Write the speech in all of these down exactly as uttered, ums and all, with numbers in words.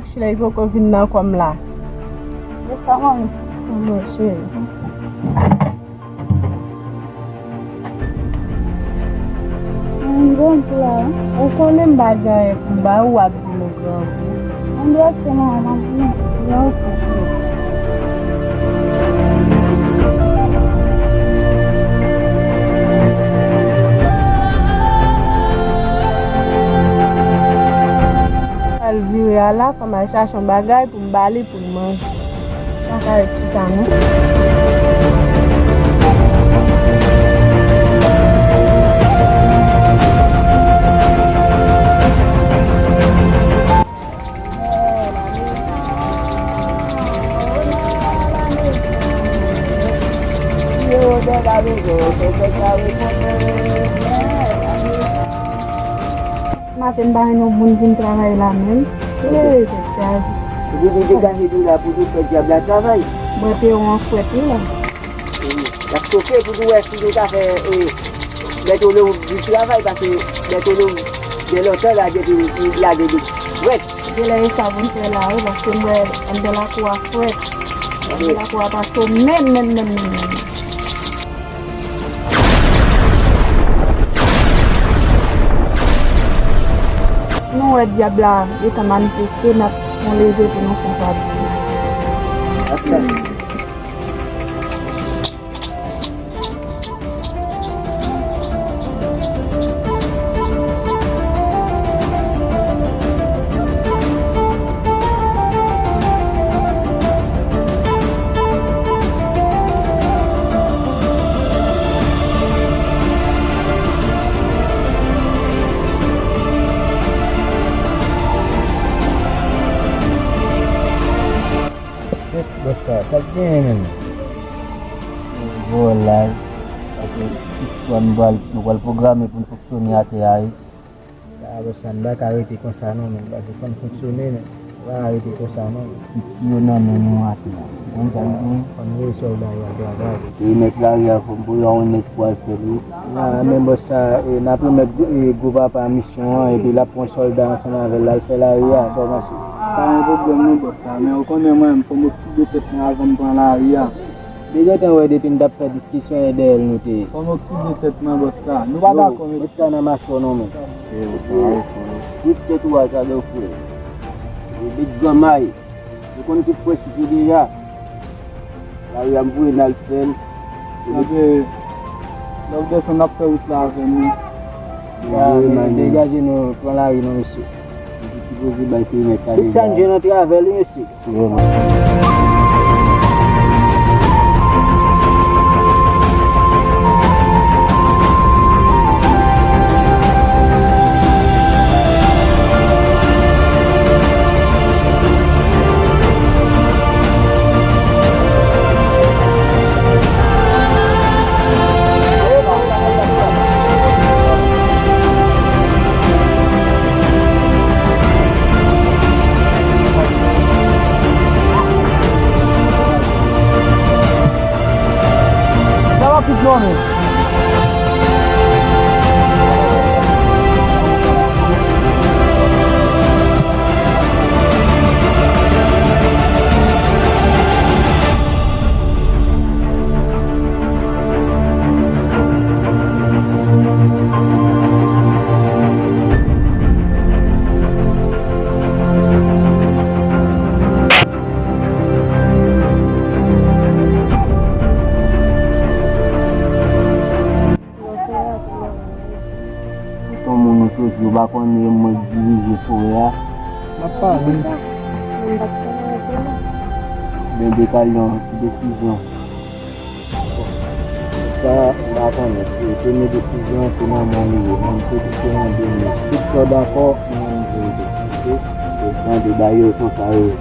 Chilè poko vin nan kò m la. E sa manmi? Mwen cheri. M bon pou la. Ou konnen m pa gen anyen pou m ba ou, w ap di m ou grangou. Mwen dwe se manman m, mwen pou cheri. Al vire a la, fò m al chache yon bagay pou m ba li pou l manje. Pa ka ret chita non. Maten m pa wè yon moun vin travay la menm. Ee, tèt chaje. Epi li degaje tou la pou nou fè dyab la travay. Mwen te yon fwèt wi la. L ap chofe pou nou wè si nou ka fè, e, mèt Olo vin travay, paske mèt Olo gen lontan la depi li lage de fwèt. Genlè e sa pou n fè la wi, paske m wè anndan lakou a fwèt. Anndan lakou a pa cho menm, menm, menm, menm, menm. Nou wè dyab la gentan manifeste, n ap fè yon leve pou nou fè sa. Bòs sa, sa k genyen menm? Vòlay, paske istwa nou pral, nou pral pwograme pou n fonksyone atè a wi. A, bòs sa, n pa ka rete konsa non, men, paske fò n fonksyone, men, n pa ka rete konsa non. Piti yo nan men nou atè a. Ou konn sa l di? Fò n voye sòlda yo al travay. Remèt lari a, fò m voye yon remèt pou al fè l wi. A, men bòs sa, e, n ap remèt, e, gwo papa misyon an, epi l ap pran sòlda ansanm avè l, l al fè lari a, sa w panse? Pa gen pwoblèm non, bòs sa, men ou konnen mwen, fò m okside tèt mwen avan m pran lari a. Li gentan wè depi n t ap fè diskisyon e dèyè l nou te ye. Fò m okside tèt mwen, bòs sa. Nou pa dakò, men. Met sa nan machè w non, men. Tout tèt ou a sa, don frè. Yo met granmay. Yo konn tout prensip yo deja. Lari a m voye n al fè l. Lè w desann, n ap fè wout la avè nou. Degaje nou, pran lari non, mesye. Tout sa n jwenn an travè l wi, mesye. Sa va tout non men. Tout yon moun ou soti, ou pa konnen mwen k dirije forè a. M ap pale. Ben, Dekalyon, ki desizyon? Sa, m pa konnen. E premye desizyon an, se nan men w li ye. Mwen, m soti se nan de men. Tout sa w dakò, mwen, m voye. Oke? E jan de bagay yo konsa yo.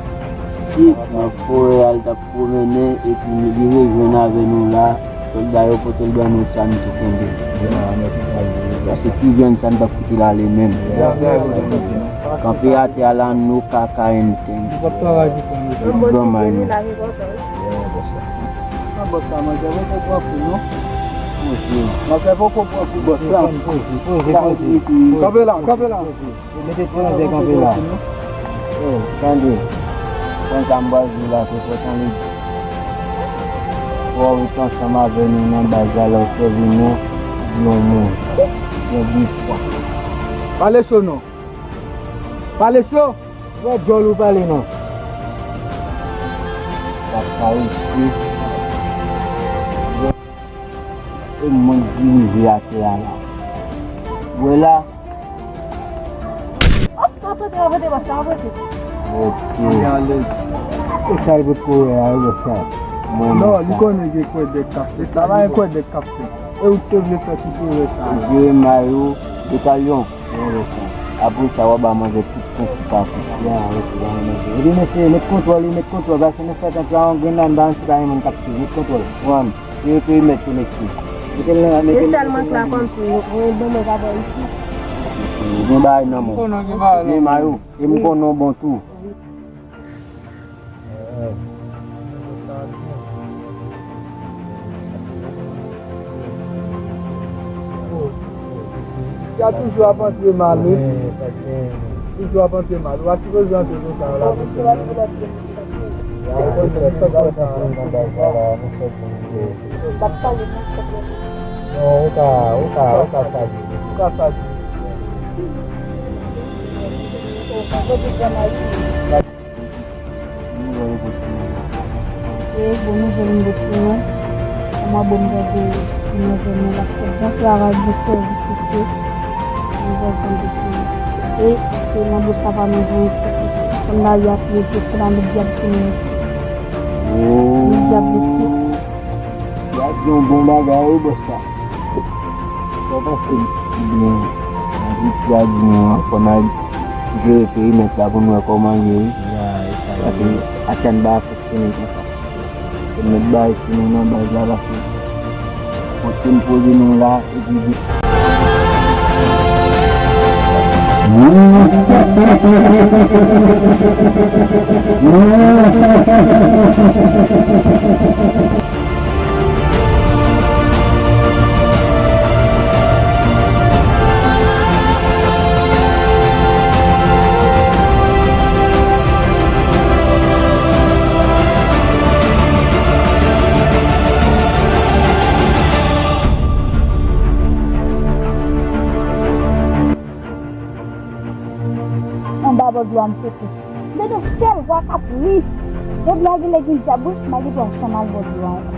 Si nan forè a, l t ap pwomennen epi li rejwenn avè nou la, sòlda yo pote l ban nou, sa n tou kenbe. Paske ti jèn sa n p ap kite l ale menm. Kanpe atè a la, no kaka anything. Bon, man, nou. Kanpe la, kanpe la. Mete ti nan kanpe la. Ey, tande. Konn sa m pral di w la, se pòtan li di. Fò w ret ansanm avè nou nan baz la, lè w sèvi nou, di yon moun. Yon bifwa. Pale cho non. Pale cho. Fè djòl ou pale non. Sa ka isi. E moun dirije atè a la. Wè la. Oh, sa pote, sa pote, sa pote. Ok. Li alèz. E sa l pot ko wè a, e wè sa. Mwen non, li konnen gen kwè dèk k ap fèt. Sa pa gen kwè dèk k ap fèt. E ou te vle fè tout erè sa. Jere mayo, detalyon. Apre sa, w a ba manzè tout prensip a tou. Ya, ok, ba manzè. Epi mesye, met kontwòl, wi, met kontwòl, paske nou fèt antre a yon grenn la, m pa yon ti pa yon moun k ap swiv. Met kontwòl. Wan, se yo ki remèt yo, mesye. Mete l nan, mete l, mete l nan men. Se sèlman k la kòmsi, wi, bon, mwen pa bò isi. Gen bagay nan men w. Gen mayo, e m konnen w bon tou. Sa toujou ap antre mal, wi. Toujou ap antre mal. Ou pa sipoze antre konsa, la. Non, ou ka, ou ka, ou ka salye. Ou ka salye. Nouvèl Boston. Ok, bon nouvèl Boston. Kòman bon gade nouvèl nou la fè bon travay, bon sèvis mesye. Nouvèl Boston. E se nan bouch la pa nan jan. Kòm la y ap mete se la met dyab sou nou. Oh. Met dyab sou. Dyab yon bon bagay wi bòs la. Sa pase byen. Anvi ti a di nou an, fò n al jere perimèt la pou n wè kòman l ye wi. Paske atè n pa fonksyone konsa. Fò n met bagay sou nou nan baz la paske kote n poze nou la epi di. Anba bò dlo a m soti. M tande yon sèl vwa k ap ri. Jodi a genlè gen dyab wi, m pa gen dwa janm al bò dlo a ankò.